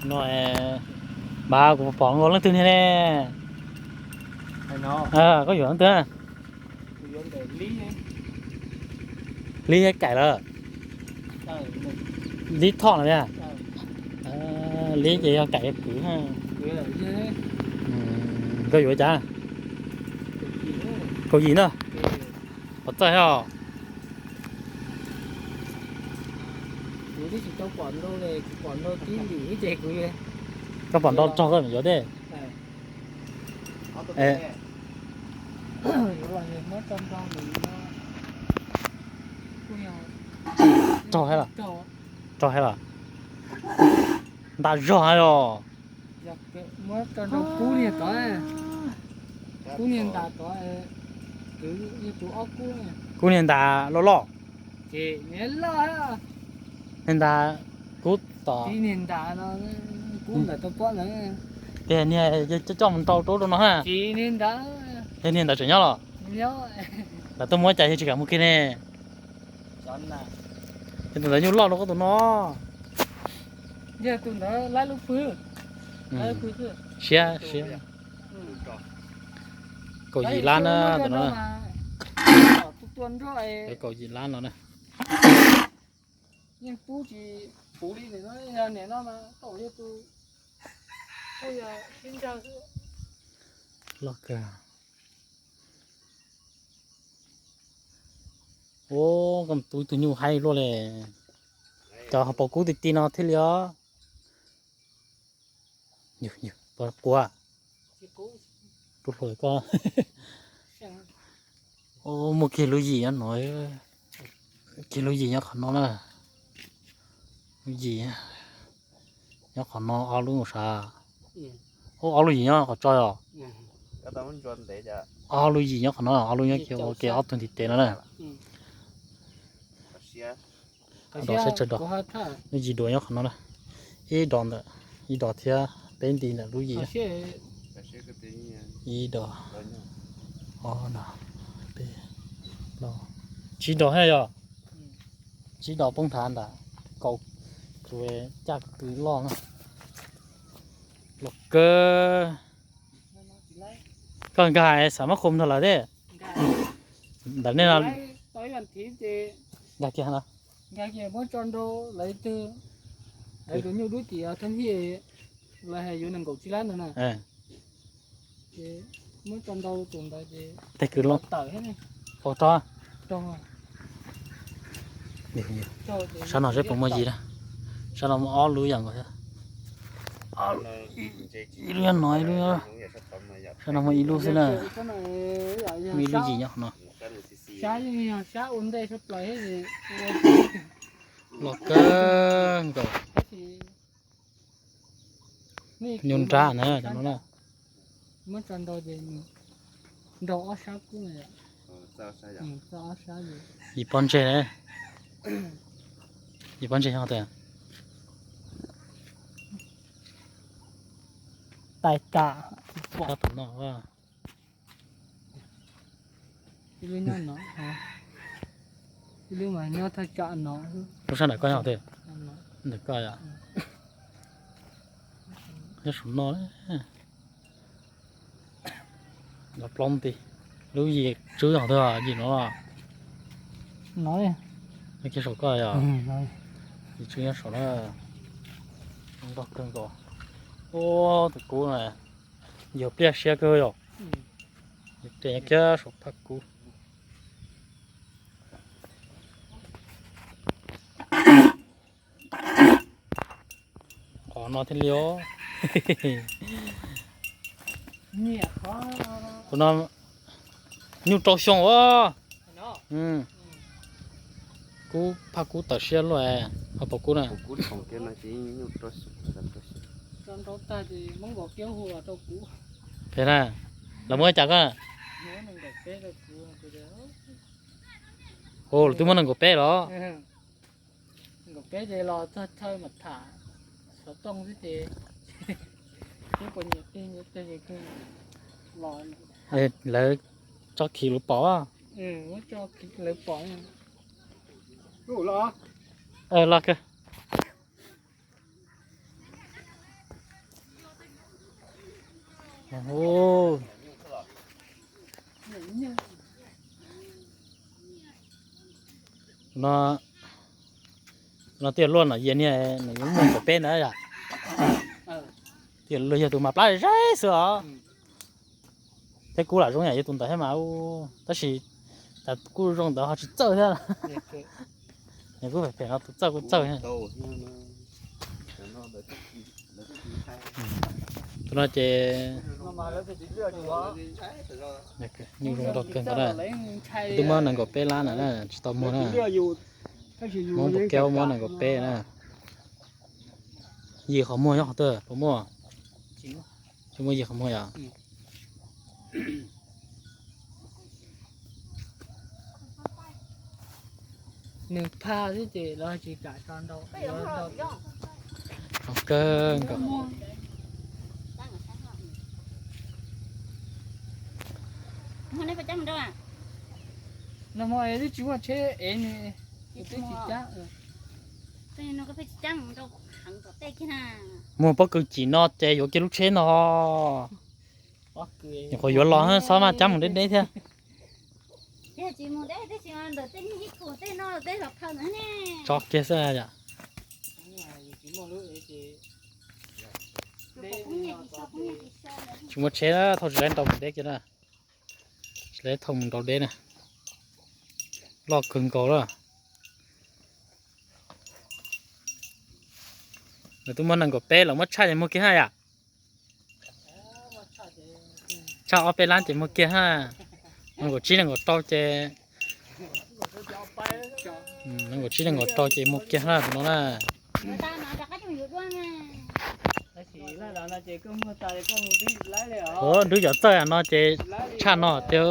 No, mas kuv pom nkaus leej twg niag ne. Koj yuav leej twg? Lib Kaim lawm. Lib Thoj no a? Lib ces yog Kaim kwv. Koj yuav cas? Kaum yim na. Pov txawj os. Koj pom ntau rog koj yuav tej. Rog heev los? Rog heev los? Ntas zog heev os. Kub niag ntas loj loj. Niag ntas kub tom. Tias niag coj mus nrau rau rau no ha. Yog niag ntawd tseem nyob los? Lawv tuaj muab cas yog tsis kam mus kiag ne? Yog tus ntawd nyuj loj rau koj tus no. Siab siab. Kaum yim lab na tus no. Kaum yim lab no na. Loj kawg. Ua koj tus tus nyuj haib luaj li. Cov hauv paus kub ti ti no thiaj li os. Quav. Tub hluas koj. Muaj kiag lub yim no. Kiag lub yim nyob qhov no na. Lub yim nyob qhov no, ob lub mus sav. Ob lub yim nyob qhov tso os. Ob lub yim nyob qhov no, ob lub nyob kiag ua ke ob tug ntiv tes no na. Dov saib tsawg dov. Lub yim duav nyob qhov no na. Ib dov ntawm, ib dov thiab peb nti ntawm lub yim. Ib dov, ob dov, peb, plaub, tsib dov thiab yog. Tsib dov poob nthav ntawm kaum, tus caj kws loj na. Los kawg. Koj nkag xav muab qhum nrog lawv thiab. Ntawm nej no. Nkag kiag no. Nkag kiag muab tso nrau lawv twg, lawv tus nyuj dub tim thaj hib, lawv hais yuav nees nkaum tsib lab ntawd na. Ces muab tso nrau tus ntawd ces tawm thiab ne. Sab no seb puas muaj yim na. Sab no muaj ob lub yam nkaus thiab. Ib lub nyob no, ib lub, sab no muaj ib lub xwb na. Muaj ib lub yim nyob qhov no. Los kawg nkaus. Nyuj nrab na, cov no na. Yim pob ntseg, yim pob ntseg nyob qhov twg? Tais tas. Sab tom no. Lub sab ntawm koj nyob qhov twg? Ntawm koj yom. Nyob saum no. Los plaub nti. Lub yim tswb qhov twg, yim no los? Kiag saum koj yom. Yim tswb nyob saum na. Zoo nkauj kawg nkaus. Ua tus kub na, yog pliaj siab kawg yom. Yog pliaj nyob kiag saum phaj kub. Qhov no thiaj li os. Tus no nyuj rau xyoo os. Kub, phaj kub tawm siab luaj, hauv paus kub na. Pem na, lawv muab cas koj? Hu, lawv twb muab nees nkaum peb los. Lawv tso khiv lawv pom. Los kawg. Ub, no, no tiag luaj no yias niag nws yuav muaj kaum peb ntawd yom. Tiag luaj yog tus mas plab zeb xwb os. Thiab kuj lam zoo yam yog tus ntawd thiab mas, tab sis tas kuj zoo ntawd ho tsis txawj thiab. Nws kuj phem phem no tus txawj kuj txawj. Tus no ces nyuj zoo nrog kawg ntawd na. Twb muab nees nkaum peb lab na, tsis tau muag na. Muab npua kiab muab nees nkaum peb na. Yim qhov muag nyob qhov twg puas muaj? Tsis muaj yim qhov muag yom. Nws pha xwb ces lawv tsis kam tso ntau. Kawg nkaus. No hmo es twb tsis muaj tsheb es nws twb tsis cab. Muag pob kws cim no ces yuav kiag lub tsheb no. Nyuam qhuav yuav los xob maj cab mus deb deb thiab. Tso kiag xwb yom. Tsis muaj tsheb na, thauj tsis laib nrau mus deb kiag na. Tsis laib thauj mus nrau deb na. Loj kawg nkaus lawm. Lawv twb muab nees nkaum peb los muab tshaj ces muag kiag haj yam. Tshaj ob peb lab ces muag kiag haj. Nees nkaum tsib nees nkaum rau ces, nees nkaum tsib nees nkaum rau ces muag kiag haj tus no na. Ua nrwb cov txawj no ces tshaj no tiag.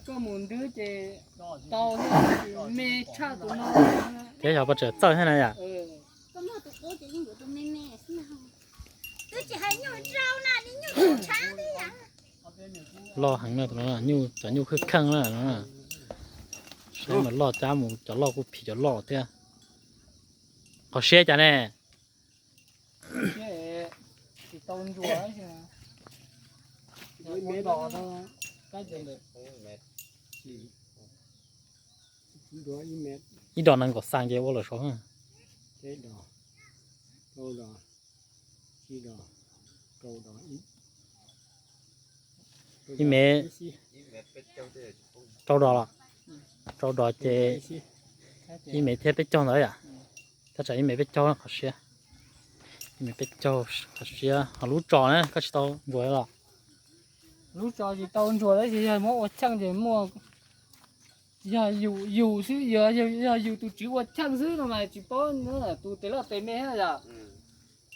Koj mus nrwb ces tau thiab, me tshaj tus no. Thiab xyov puas tseem txawj thiab na yom. Loj heev na, nyuj cov nyuj khwj kheej na. Saib mas loj cab mus cov loj kuj phim cov loj thiab. Qhov siab cas ne? Ib dos nees nkaum xas ces ua lawm saud. Ib me, rau dos los, rau dos ces ib me thiab peb caug ntawd yom. Thaj tsam ib me peb caug qhov siab. Ib me peb caug qhov siab, ho lub tso na koj tsis tau ntsuas los? Lub tso tsis tau ntsuas tab sis yog muab ua cheej ces muaj. Yog yus xwb, yog yus tus tswv ua cheej xwb no mas tsis paub tus tes loj tes me yom.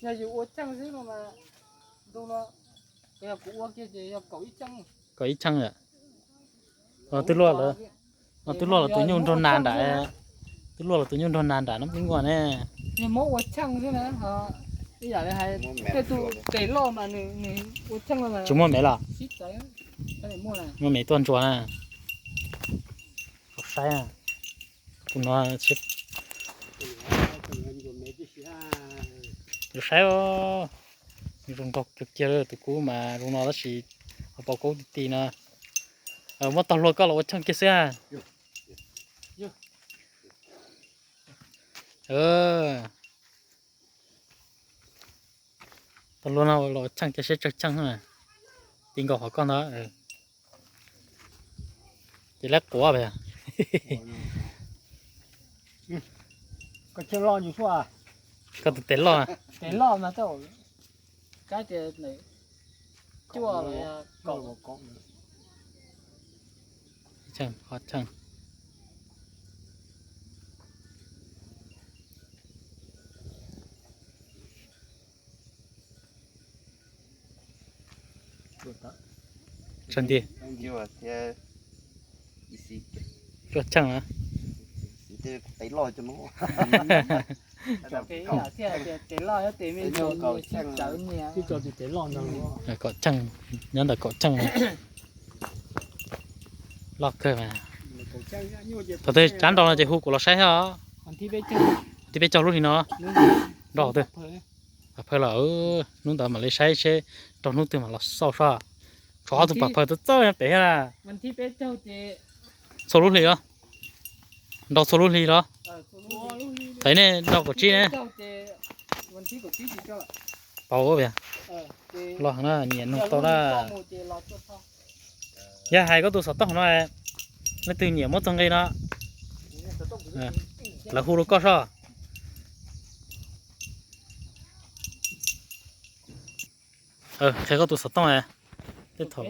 Yog yus ua cheej xwb no mas, ntu no yog kuv ua kiag ces yog kaum ib cheej. Kaum ib cheej yom. Twb luaj lawm, twb luaj lawm tus nyuj nrog nas nram, twb luaj lawm tus nyuj nrog nas nram no pib nkuaj ne. Yog muab ua cheej xwb na, ib yam li hais tej tus tes loj mas nws ua cheej no mas. Tsis muaj me los? Muaj me tuaj ntsuas na. Saib, tus no saib, zoo nraug kiag kiag tus kub mas zoo no tab sis ho pau kaub ti ti no. Muab tog hlua koj los ua cheej kiag xwb. Tog hlua no los ua cheej kiag seb tsawg cheej. Ti nkaus qhov koj ntawd. Ces lab quav. Koj tus tes loj. Cheej, ho cheej. Tsawg nti? Cuaj cheej na. Kaum cheej, nyob ntawm kaum cheej. Loj kawg mas. Thaum twg tsab nrau no ces hu kuv los saib thiab os. Thib peb caug lub hli no. Nrau qhov twg? Phaw los, hnub ntawd mam li saib seb rau hnub twg mam los xauj soj. Tshuav ob tug pam phaw txawj txawj nyob pem thiab na. Txhua lub hli os, nrau txhua lub hli los? Thaum nej nrau kaum tsib ne. Pau, los na, nyiam nug tau na. Yog hais koj tus xov tooj no, leej twg nyiam muab txog nqi no, lawv hu rau koj soj. Qhia koj tus xov tooj. Tej thaum,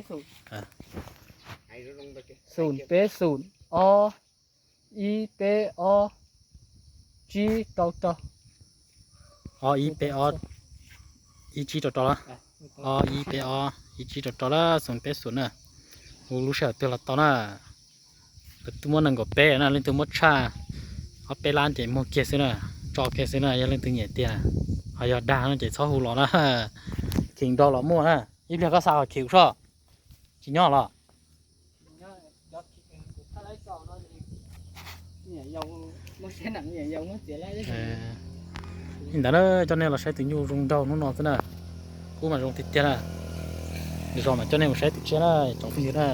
xoom peb xoom ob, ib peb ob, tsib rau rau. Ob ib peb ob, ib tsib rau rau lawm. Ob ib peb ob, ib tsib rau rau lawm, xoom peb xoom na. Hu lub sij hawm twg los tau na. Lawv twb muab nees nkaum peb na, leej twg muab tshaj ob peb lab ces muag kiag xwb na, tso kiag xwb na, yog leej twg nyiam tiag. Ho yog dag no ces txhob hu los na. Khiv nrau los muaj na, ib pliag koj xa hos khiv soj. Tsis nyob los? Li ntawd na, coj nej los saib tus nyuj zoo nraug hnub no xwb na. Kub mas zoo tiag tiag na. Zos mas coj nej mus saib tus tshiab na, tsoom phooj ywg na.